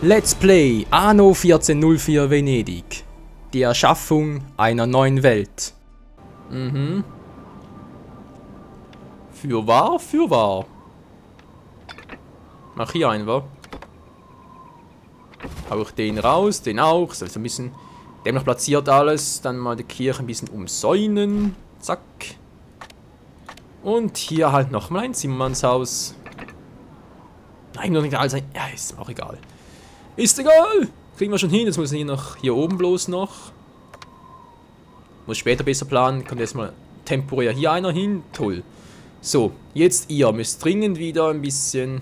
Let's Play Anno 1404 Venedig. Die Erschaffung einer neuen Welt. Fürwahr, fürwahr. Mach hier einen, wa? Hau ich den raus, den auch. So ein bisschen dämlich platziert alles. Dann mal die Kirche ein bisschen umsäunen. Zack. Und hier halt nochmal ein Zimmermannshaus. Nein, noch nicht egal sein. Ja, ist auch egal. Ist egal! Kriegen wir schon hin. Jetzt müssen wir hier oben bloß noch. Muss später besser planen. Kommt erstmal temporär hier einer hin. Toll. So, jetzt ihr müsst dringend wieder ein bisschen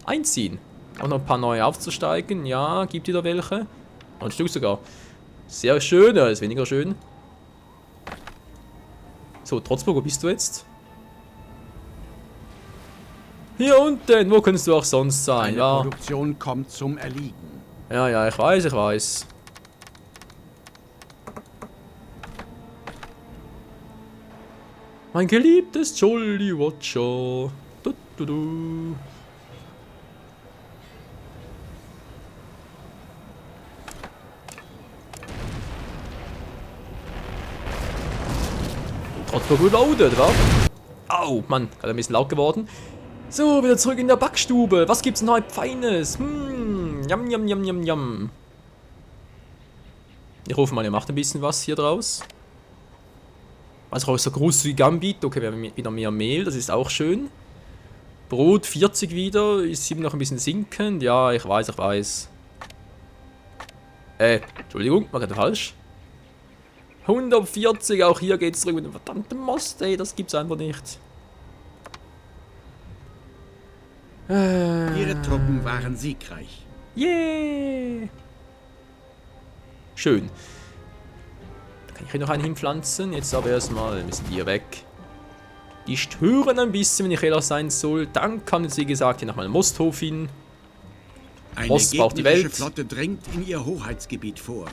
einziehen. Auch noch ein paar neue aufzusteigen. Ja, gibt ihr da welche? Ein Stück sogar. Sehr schön, ja, ist weniger schön. So, Trotzburg, wo bist du jetzt? Hier unten, wo könntest du auch sonst sein? Eine ja. Produktion kommt zum Erliegen. Ja, ja, ich weiß, ich weiß. Mein geliebtes Jolly Watcher. Du, du, du. Trotzdem reloaded, wa? Au, Mann, gerade ein bisschen laut geworden. So, wieder zurück in der Backstube. Was gibt's denn heute Feines? Yum, yum, yum, yum, yum. Ich hoffe mal, ihr macht ein bisschen was hier draus. Also auch so großzügig anbietet. Okay, wir haben wieder mehr Mehl, das ist auch schön. Brot 40 wieder, ist eben noch ein bisschen sinkend. Ja, ich weiß, ich weiß. Entschuldigung, war gerade falsch. 140, auch hier geht's zurück mit dem verdammten Most, ey, das gibt's einfach nicht. Ihre Truppen waren siegreich. Yeah! Schön. Da kann ich hier noch einen hinpflanzen. Jetzt aber erstmal müssen die hier weg. Die stören ein bisschen, wenn ich ehrlich sein soll. Dann kann jetzt, wie gesagt, hier nochmal ein Mosthof hin. Eine Most braucht die Welt. gegnerische Flotte drängt in ihr Hoheitsgebiet vor.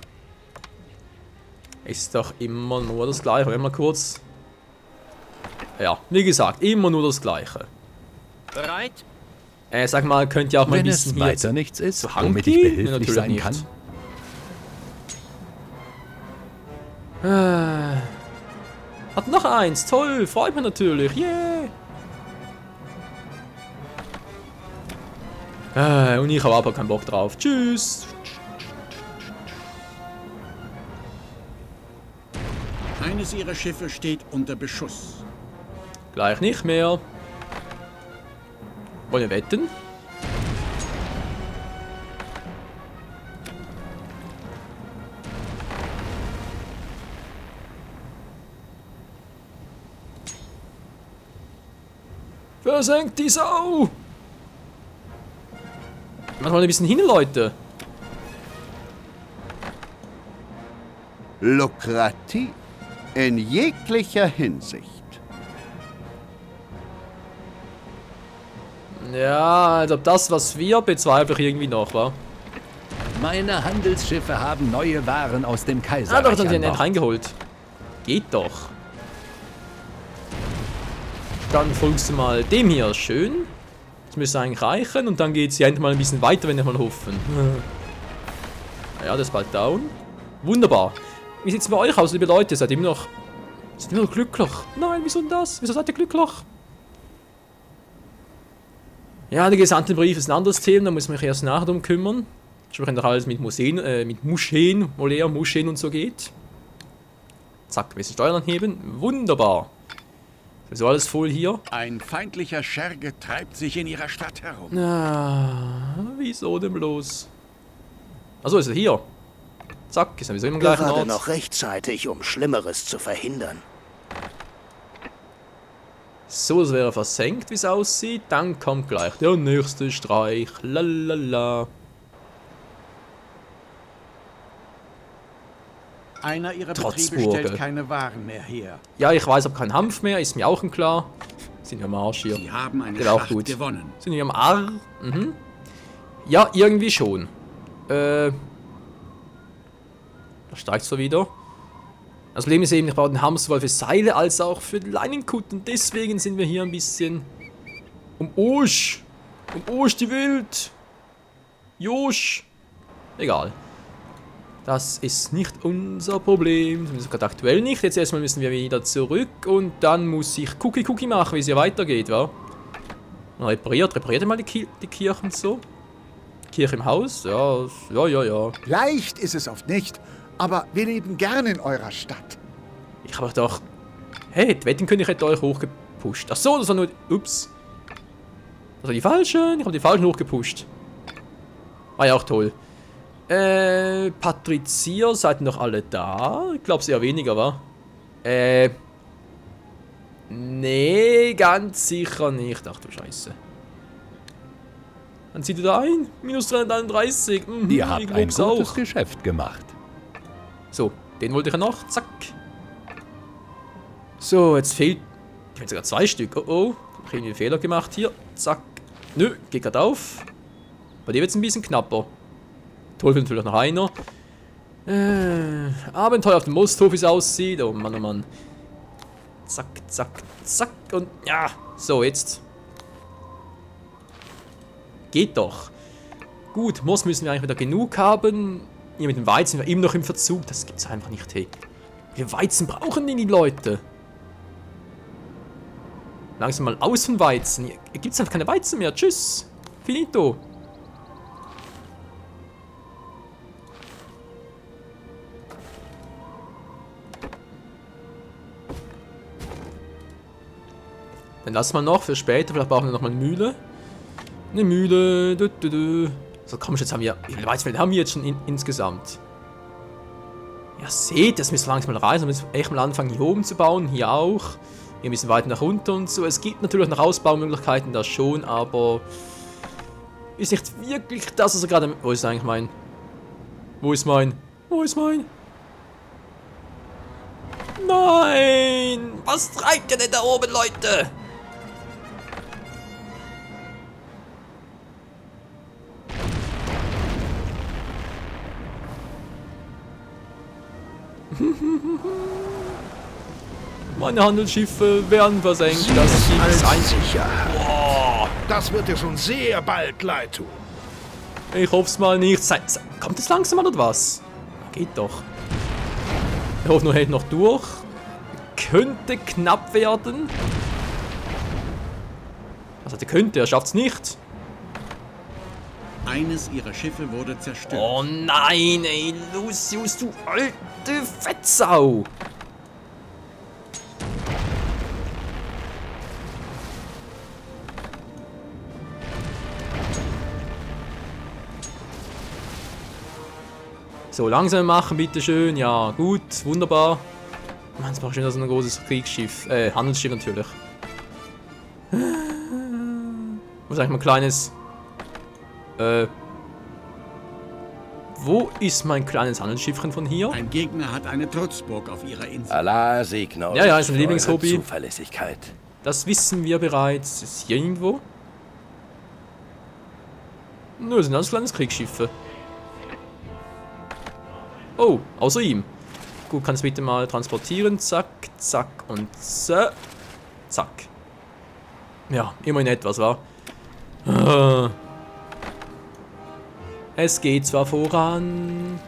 Ist doch immer nur das Gleiche. Warte mal kurz. Ja, wie gesagt, immer nur das Gleiche. Bereit? Sag mal, könnt ihr auch mal ein Wenn bisschen es hier weiter nichts ist, zur Hand womit ich gehen? behilflich Natürlich sein nicht. kann? Hat noch eins, toll, freut mich natürlich, yeah! Und ich habe aber keinen Bock drauf. Tschüss! Eines ihrer Schiffe steht unter Beschuss. Gleich nicht mehr. Wollen wir wetten? Versenkt die Sau! Mach mal ein bisschen hin, Leute. Lukrativ in jeglicher Hinsicht. Ja, als ob das, was wir bezweifle ich irgendwie noch, wa? Meine Handelsschiffe haben neue Waren aus dem Ah, Kaiserreich doch, dann an sind die Bord. reingeholt. Geht doch. Dann folgst du mal dem hier. Schön. Das müsste eigentlich reichen. Und dann geht es hier endlich mal ein bisschen weiter, wenn wir mal hoffen. Ja, das ist bald down. Wunderbar. Wie sieht es bei euch aus, liebe Leute? Seid ihr immer noch glücklich? Nein, wieso denn das? Wieso seid ihr glücklich? Ja, der Gesandtenbrief ist ein anderes Thema. Da muss man sich erst nachher drum kümmern. Entsprechend auch alles mit Museen, Moscheen und so geht. Zack, ein bisschen Steuern anheben. Wunderbar. So alles voll hier. Ein feindlicher Scherge treibt sich in ihrer Stadt herum. Wieso denn bloß? Achso, ist er hier. Zack, ist er sowieso im gleichen Gerade Ort. noch rechtzeitig, um Schlimmeres zu verhindern. So, das wäre versenkt, wie es aussieht. Dann kommt gleich der nächste Streich. Lalala. Einer ihrer Trotzburge. Betriebe stellt keine Waren mehr her. Ja, ich weiß, ob kein Hanf mehr, ist mir auch klar. Sind wir am Arsch hier. Sie haben eine Geht auch Schlacht gut. gewonnen. Sind wir am Arsch? Ja, irgendwie schon. Da steigt es zwar wieder. Das Problem ist eben, ich brauche den Hammer sowohl für Seile als auch für den Leinenkut. Und deswegen sind wir hier ein bisschen Um Osch die Wild. Josch. Egal. Das ist nicht unser Problem. Zumindest gerade aktuell nicht. Jetzt erstmal müssen wir wieder zurück. Und dann muss ich Cookie machen, wie es hier weitergeht, wa? Repariert ihr mal die Kirche und so? Kirche im Haus? Ja. Leicht ist es oft nicht, aber wir leben gern in eurer Stadt. Ich habe doch... Hey, die Wettenkönig hätte euch hochgepusht. Ach so, das war nur... Ups. Das war die falschen. Ich habe die falschen hochgepusht. Ah ja, auch toll. Patrizier, seid ihr noch alle da? Ich glaube, es eher weniger, wa? Nee, ganz sicher nicht. Ach du Scheiße. Dann zieht ihr da ein. Minus 331. Ihr habt ein gutes Geschäft gemacht. So, den wollte ich ja noch. Zack. So, jetzt fehlt... Ich habe sogar 2 Stück. Oh oh. Hab ich irgendwie einen Fehler gemacht hier. Zack. Nö, geht gerade auf. Bei dir wird es ein bisschen knapper. Toll findet natürlich noch einer. Abenteuer auf dem Mosthof, wie es aussieht. Oh Mann, oh Mann. Zack, zack, zack. Und ja. So, jetzt. Geht doch. Gut, Most müssen wir eigentlich wieder genug haben. Hier mit dem Weizen sind wir immer noch im Verzug. Das gibt's einfach nicht, hey. Wie viel Weizen brauchen denn die Leute? Langsam mal aus von Weizen. Hier gibt's einfach keine Weizen mehr. Tschüss. Finito. Dann lassen wir noch für später. Vielleicht brauchen wir noch mal eine Mühle. Eine Mühle. So, komm, jetzt haben wir... Wie viele Weizenfelder haben wir jetzt schon insgesamt? Ja, seht, das müssen wir langsam mal reisen. Wir müssen echt mal anfangen, hier oben zu bauen. Hier auch. Hier ein bisschen weiter nach unten und so. Es gibt natürlich noch Ausbaumöglichkeiten, das schon, aber... Ist nicht wirklich das, was er gerade... Wo ist eigentlich mein... Wo ist mein... Nein! Was treibt ihr denn da oben, Leute? Meine Handelsschiffe werden versenkt. Das ist ein Sicherheit. Das wird dir schon sehr bald leid tun. Ich hoff's mal nicht. Kommt es langsam oder was? Geht doch. Ich hoffe nur, hält noch durch. Könnte knapp werden. Also, der könnte, er schafft's nicht. Eines ihrer Schiffe wurde zerstört. Oh nein, ey, Lucius, du alte Fettsau. So, langsam machen, bitteschön. Ja, gut, wunderbar. Mann, es braucht schon so ein großes Kriegsschiff. Handelsschiff natürlich. Muss eigentlich mal ein kleines... Wo ist mein kleines Handelsschiffchen von hier? Ein Gegner hat eine Trutzburg auf ihrer Insel. Allah segne euch. Ja, ist ein für Lieblingshobby. eure Zuverlässigkeit. Das wissen wir bereits. Ist hier irgendwo? Nö, das sind alles kleines Kriegsschiffe. Oh, außer ihm. Gut, kann es bitte mal transportieren. Zack, zack und zack. Ja, immerhin etwas, wa? Es geht zwar voran,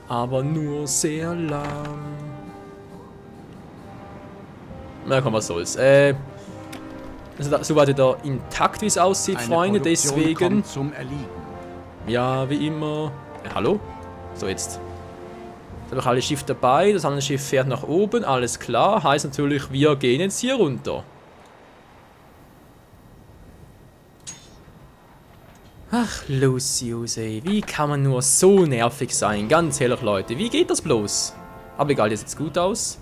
aber nur sehr lang. Na komm, was soll's. Also soweit wieder intakt, wie es aussieht, Eine Freunde, Produktion deswegen... kommt zum Erliegen. Ja, wie immer. Hallo? So, jetzt. Da habe ich alle Schiffe dabei. Das andere Schiff fährt nach oben. Alles klar. Heißt natürlich, wir gehen jetzt hier runter. Ach, Lucius, ey. Wie kann man nur so nervig sein? Ganz ehrlich, Leute. Wie geht das bloß? Aber egal, das sieht gut aus.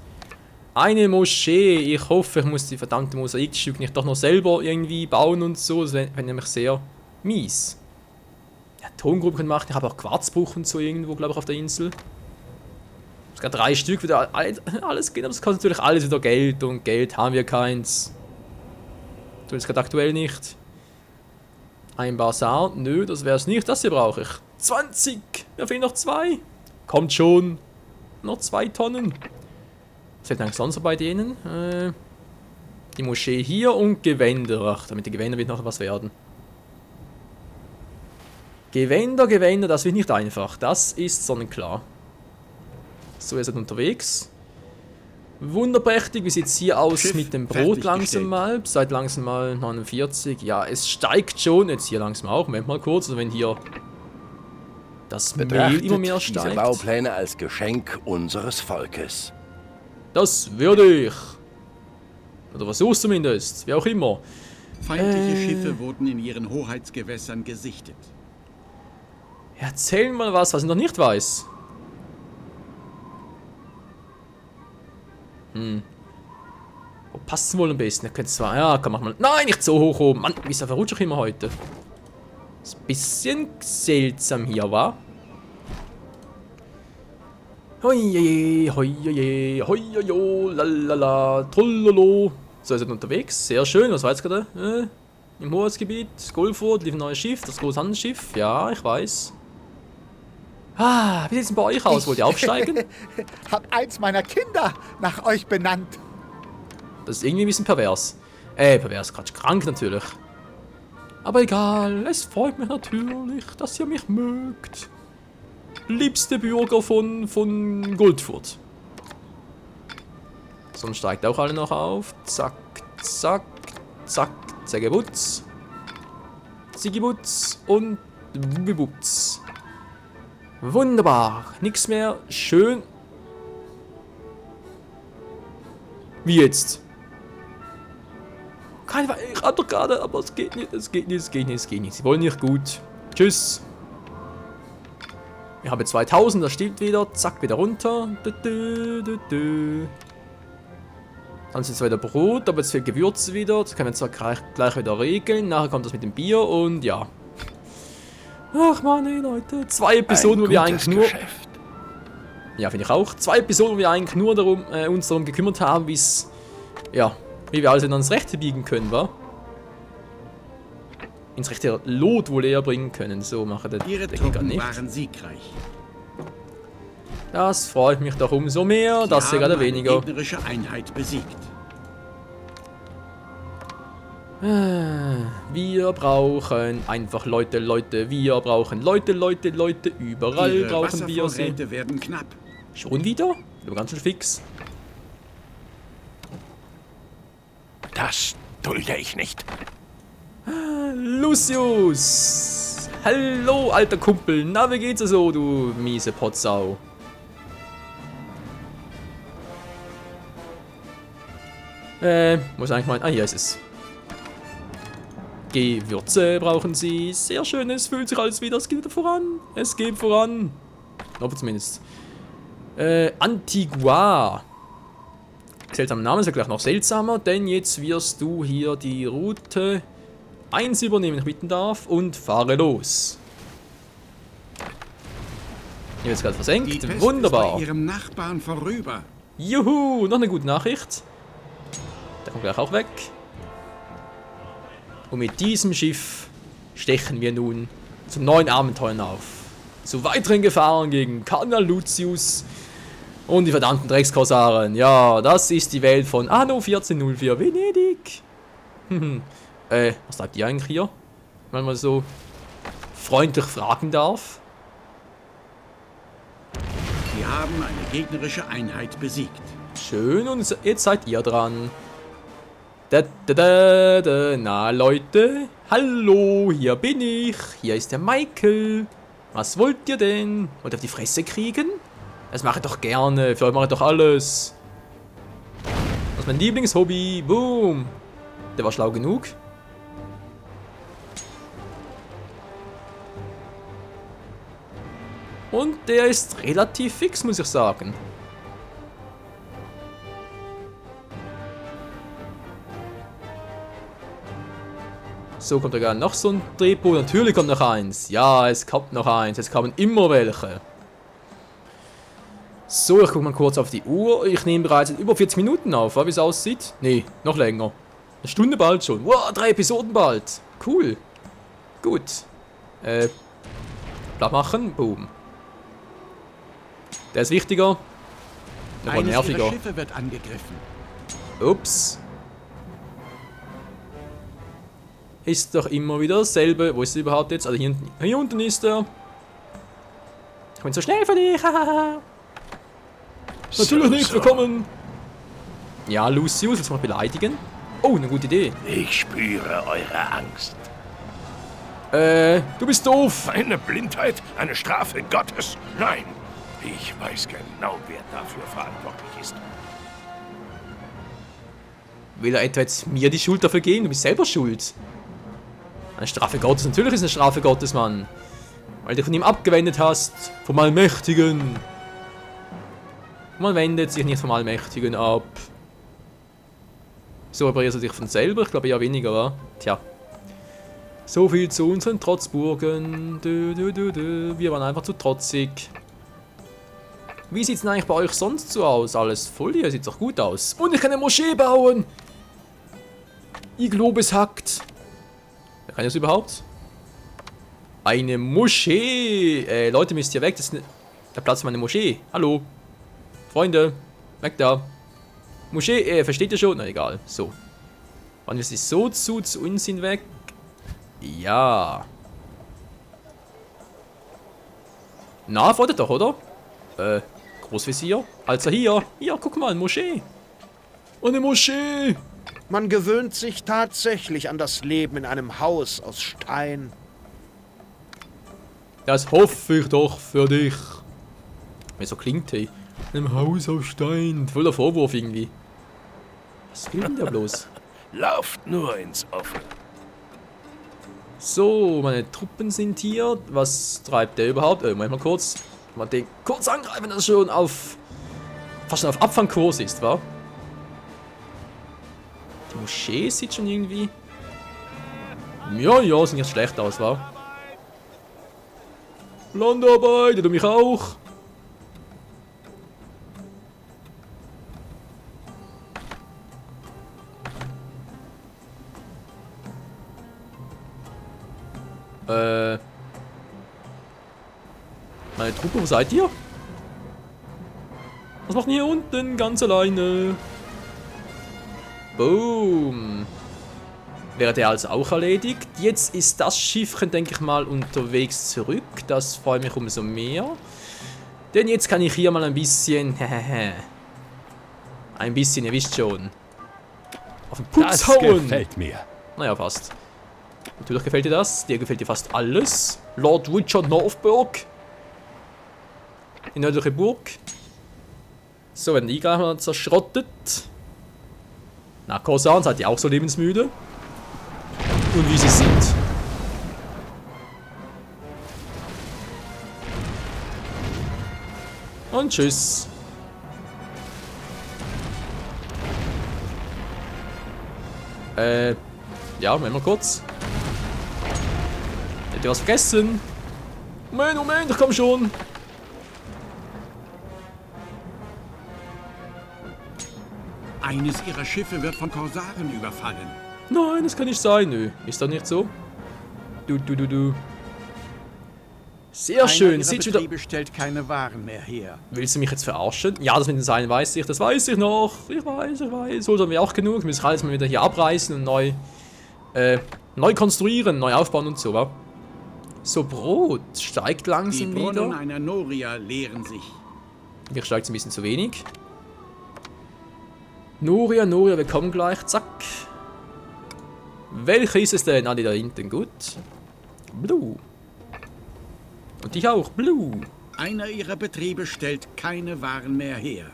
Eine Moschee. Ich hoffe, ich muss die verdammte Mosaikstück nicht doch noch selber irgendwie bauen und so. Das wäre nämlich sehr mies. Ja, Tongruppen machen. Ich habe auch Quarzbruch und so irgendwo, glaube ich, auf der Insel. Es gab 3 Stück, wieder alles geht, aber es kostet natürlich alles wieder Geld und Geld haben wir keins. Tut es gerade aktuell nicht. Ein Basar, nö, das wäre es nicht, das hier brauche ich. 20, mir fehlen noch 2. Kommt schon. Noch 2 Tonnen. Was fehlt eigentlich sonst noch bei denen? Die Moschee hier und Gewänder. Ach, damit die Gewänder wird noch was werden. Gewänder, das wird nicht einfach. Das ist sonnenklar. So, ihr seid unterwegs. Wunderprächtig, wie sieht es hier aus Schiff mit dem Brot langsam mal? Seid langsam mal 49. Ja, es steigt schon. Jetzt hier langsam auch. Moment mal kurz. Also wenn hier das Mehl Betrachtet immer mehr diese steigt. Baupläne als Geschenk unseres Volkes. Das würde ich. Oder versuch's zumindest. Wie auch immer. Feindliche Schiffe wurden in ihren Hoheitsgewässern gesichtet. Erzähl mal was ich noch nicht weiß. Wo passt es wohl am besten? Ihr könnt zwar. Ja, komm, mach mal. Nein, nicht so hoch oben. Mann, wieso verrutsche ich immer heute? Ist ein bisschen seltsam hier, wa? Hoi, hoi, hoi, lalala, trollolo. So, ihr seid unterwegs. Sehr schön. Was war jetzt gerade? Im Hoheitsgebiet. Golfurt, lief ein neues Schiff. Das große Handelsschiff. Ja, ich weiß. Ah, wie sieht es denn bei euch aus? Wollt ihr aufsteigen? Hab eins meiner Kinder nach euch benannt. Das ist irgendwie ein bisschen pervers. Pervers, Quatsch. Krank natürlich. Aber egal, es freut mich natürlich, dass ihr mich mögt. Liebste Bürger von Goldfurt. Sonst steigt auch alle noch auf. Zack, zack, zack, Zägebutz. Zigibutz und Bibutz. Wunderbar. Nix mehr. Schön. Wie jetzt? Keine Weile. Ich hab doch gerade, aber es geht nicht, es geht nicht, es geht nicht, es geht nicht. Sie wollen nicht gut. Tschüss. Ich habe 2000, das stimmt wieder. Zack, wieder runter. Dann ist jetzt wieder Brot, aber jetzt fehlt Gewürze wieder. Das können wir zwar gleich wieder regeln. Nachher kommt das mit dem Bier und ja. Ach man, ey Leute. 2 Episoden, wo wir eigentlich nur... Geschäft. Ja, finde ich auch. 2 Episoden, wo wir eigentlich nur uns darum gekümmert haben, wie's... Ja, wie wir alles in ans Rechte biegen können, wa? Ins rechte Lot wohl eher bringen können. So, mache der Ihre Decker Truppen nicht. waren siegreich. Das freut mich doch umso mehr, dass ihr gerade weniger... eine gegnerische Einheit besiegt. Wir brauchen einfach Leute. Wir brauchen Leute. Überall Ihre brauchen wir sie. Wasservorräte werden knapp. Schon wieder? Aber ganz schön fix. Das dulde ich nicht. Lucius! Hallo, alter Kumpel. Na, wie geht's dir so, du miese Potsau? Muss eigentlich mal... Ah, hier ist es. Gewürze brauchen sie. Sehr schön, es fühlt sich alles wieder. Es geht wieder voran. Es geht voran. Aber zumindest. Antigua. Seltsamer Name, ist ja gleich noch seltsamer, denn jetzt wirst du hier die Route 1 übernehmen, wenn ich bitten darf, und fahre los. Hier wird es gerade Die versenkt. Pest Wunderbar. ist bei ihrem Nachbarn vorüber. Juhu, noch eine gute Nachricht. Der kommt gleich auch weg. Und mit diesem Schiff stechen wir nun zu neuen Abenteuern auf. Zu weiteren Gefahren gegen Kardinal Lucius und die verdammten Dreckskorsaren. Ja, das ist die Welt von Anno 1404 Venedig. Was treibt ihr eigentlich hier? Wenn man so freundlich fragen darf. Sie haben eine gegnerische Einheit besiegt. Schön, und jetzt seid ihr dran. Na Leute, hallo, hier bin ich. Hier ist der Michael. Was wollt ihr denn? Wollt ihr auf die Fresse kriegen? Das mache ich doch gerne, für euch mache ich doch alles. Das ist mein Lieblingshobby. Boom. Der war schlau genug. Und der ist relativ fix, muss ich sagen. So, kommt da gar noch so ein Drehboot. Natürlich kommt noch eins. Ja, es kommt noch eins. Es kamen immer welche. So, ich gucke mal kurz auf die Uhr. Ich nehme bereits über 40 Minuten auf, wie es aussieht. Nee, noch länger. Eine Stunde bald schon. Wow, 3 Episoden bald. Cool. Gut. Blatt machen. Boom. Der ist wichtiger. Nochmal Eines nerviger. ihrer Schiffe wird angegriffen. Ups. ist doch immer wieder dasselbe. Wo ist er überhaupt jetzt? Also hier unten ist er. Ich bin so schnell für dich. Natürlich nicht, willkommen. Ja, Lucius, jetzt mal beleidigen. Oh, eine gute Idee. Ich spüre eure Angst. Du bist doof. Meine Blindheit eine Strafe Gottes? Nein. Ich weiß genau, wer dafür verantwortlich ist. Will er etwa jetzt mir die Schuld dafür geben? Du bist selber schuld. Eine Strafe Gottes, natürlich ist eine Strafe Gottes, Mann. Weil du von ihm abgewendet hast. Vom Allmächtigen. Man wendet sich nicht vom Allmächtigen ab. So reparierst du dich von selber? Ich glaube eher weniger, wa? Tja. So viel zu unseren Trotzburgen. Wir waren einfach zu trotzig. Wie sieht's denn eigentlich bei euch sonst so aus? Alles voll hier, sieht doch gut aus. Und ich kann eine Moschee bauen! Ich glaube, es hackt. Wer kann das überhaupt? Eine Moschee! Leute, müsst ihr weg, das ist der Platz für meine Moschee. Hallo. Freunde, weg da. Moschee, versteht ihr schon? Na egal, so. Wann ist es so zu uns hinweg? Ja. Na, wartet doch, oder? Großvezier? Also hier, guck mal, eine Moschee. Eine Moschee! Man gewöhnt sich tatsächlich an das Leben in einem Haus aus Stein. Das hoffe ich doch für dich. Wie so klingt, hey. In einem Haus aus Stein. Voller Vorwurf irgendwie. Was will denn der bloß? Lauft nur ins Offene. So, meine Truppen sind hier. Was treibt der überhaupt? Mal kurz. Mal den kurz angreifen, dass er schon auf. Fast schon auf Abfangkurs ist, wa? Die Moschee sieht schon irgendwie. Ja, sieht nicht schlecht aus, wa? Landarbeit, du mich auch. Meine Truppe, wo seid ihr? Was macht ihr hier unten ganz alleine? Boom. Wäre der also auch erledigt. Jetzt ist das Schiffchen, denke ich mal, unterwegs zurück. Das freut mich umso mehr. Denn jetzt kann ich hier mal ein bisschen... ein bisschen, ihr wisst schon. Auf den Putz Das hauen. gefällt mir. Naja, fast. Natürlich gefällt dir das. Dir gefällt dir fast alles. Lord Richard Northburg. Die nördliche Burg. So, werden die gleich mal zerschrottet. Na, Korsan, seid ihr auch so lebensmüde? Und wie sie sind. Und tschüss. Ja, Moment mal kurz. Hättet ihr was vergessen? Moment, ich komm schon. Eines ihrer Schiffe wird von Korsaren überfallen. Nein, das kann nicht sein. Nö, ist das nicht so? Du. Sehr schön. Sieht schon wieder... Betriebe stellt keine Waren mehr her. Willst du mich jetzt verarschen? Ja, das mit den Seilen weiß ich. Das weiß ich noch. Ich weiß. So haben wir auch genug. Wir müssen alles mal wieder hier abreißen und neu konstruieren, neu aufbauen und so, wa? So, Brot steigt Die langsam Brunnen wieder. einer Noria leeren sich. Hier steigt es ein bisschen zu wenig. Noria, wir kommen gleich. Zack. Welche ist es denn? Ah, die da hinten. Gut. Blue. Und dich auch. Blue. Einer ihrer Betriebe stellt keine Waren mehr her.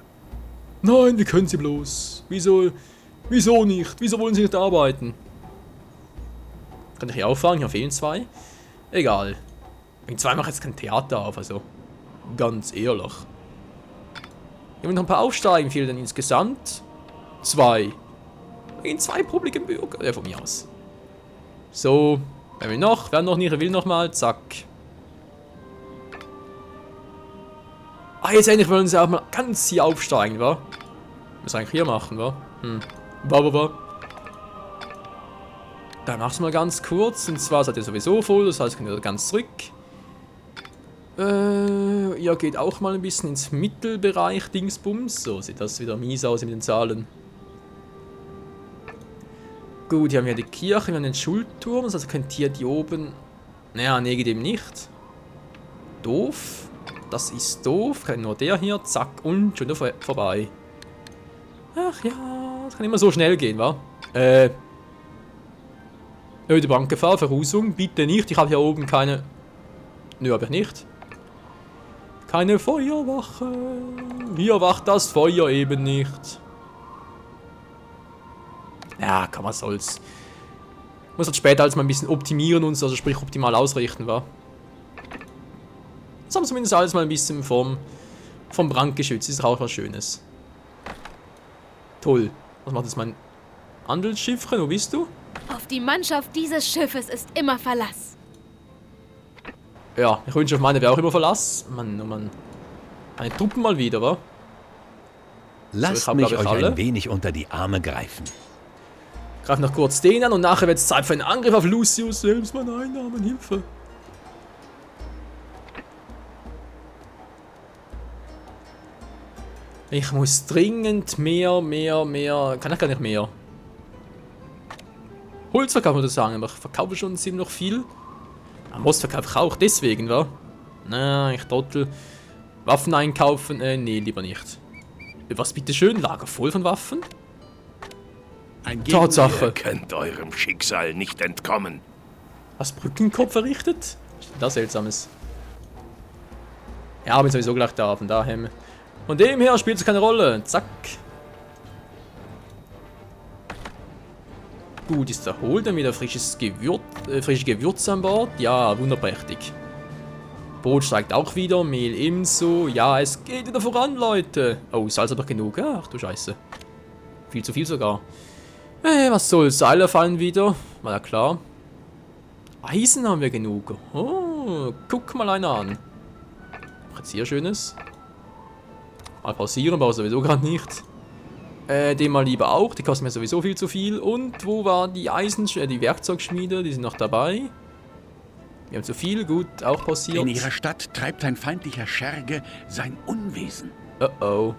Nein, wie können sie bloß? Wieso nicht? Wieso wollen sie nicht arbeiten? Kann ich hier auffangen? Hier fehlen 2. Egal. Wegen 2 mache ich jetzt kein Theater auf, also. Ganz ehrlich. Hier noch ein paar aufsteigen, fehlen dann insgesamt 2. Wegen 2 publiken Bürger. Von mir aus. So. Wer will noch? Wer will noch mal. Zack. Ah, jetzt endlich wollen sie auch mal ganz hier aufsteigen, wa? Was eigentlich hier machen, wa? Wa. Dann mach's mal ganz kurz. Und zwar seid ihr sowieso voll, das heißt, könnt ihr ganz zurück. Ihr geht auch mal ein bisschen ins Mittelbereich, Dingsbums. So sieht das wieder mies aus mit den Zahlen. Gut, hier haben wir die Kirche, wir haben den Schulturm. Also könnt hier die oben... Naja, nee, geht eben nicht. Doof. Das ist doof. Kann nur der hier. Zack. Und schon wieder vorbei. Ach ja, das kann immer so schnell gehen, wa? Öde Brandgefahr, Verrußung. Bitte nicht. Ich habe hier oben keine... Nö, habe ich nicht. Keine Feuerwache. Hier wacht das Feuer eben nicht. Ja, kann man soll's. Muss halt später alles mal ein bisschen optimieren und so, also sprich optimal ausrichten, wa? Jetzt haben wir zumindest alles mal ein bisschen vom Brand geschützt. Ist auch was Schönes. Toll. Was macht jetzt mein Handelsschiffchen? Wo bist du? Auf die Mannschaft dieses Schiffes ist immer Verlass. Ja, ich wünsche auf meine wäre auch immer Verlass. Mann, oh Mann. Meine Truppen mal wieder, wa? Lasst hab, mich glaub ich, euch alle. ein wenig unter die Arme greifen. Greif noch kurz den an und nachher wird es Zeit für einen Angriff auf Lucius selbst. Meine Einnahmen, Hilfe. Ich muss dringend mehr. Kann ich gar nicht mehr. Holz verkaufen, würde ich sagen, aber ich verkaufe schon ziemlich viel. Most verkaufe ich auch deswegen, wa? Na, ich Trottel. Waffen einkaufen? Nee, lieber nicht. Was bitteschön? Lager voll von Waffen? Ein Tatsache. Ihr könnt eurem Schicksal nicht entkommen. Was Brückenkopf errichtet? Was ist denn das Seltsames? Ja, bin sowieso gleich da, von daher. Von dem her spielt es keine Rolle. Zack. Gut, ist erholt. Dann wieder frische Gewürze an Bord. Ja, wunderprächtig. Brot steigt auch wieder. Mehl ebenso. Ja, es geht wieder voran, Leute. Oh, Salz aber genug. Ach du Scheiße. Viel zu viel sogar. Was soll's? Seile fallen wieder. War ja klar. Eisen haben wir genug. Oh, guck mal einer an. Jetzt hier Schönes. Mal pausieren, brauche sowieso gerade nicht. Den mal lieber auch. Die kosten mir sowieso viel zu viel. Und wo war die die Werkzeugschmiede? Die sind noch dabei. Wir haben zu viel. Gut, auch pausiert. In ihrer Stadt treibt ein feindlicher Scherge sein Unwesen. Oh oh.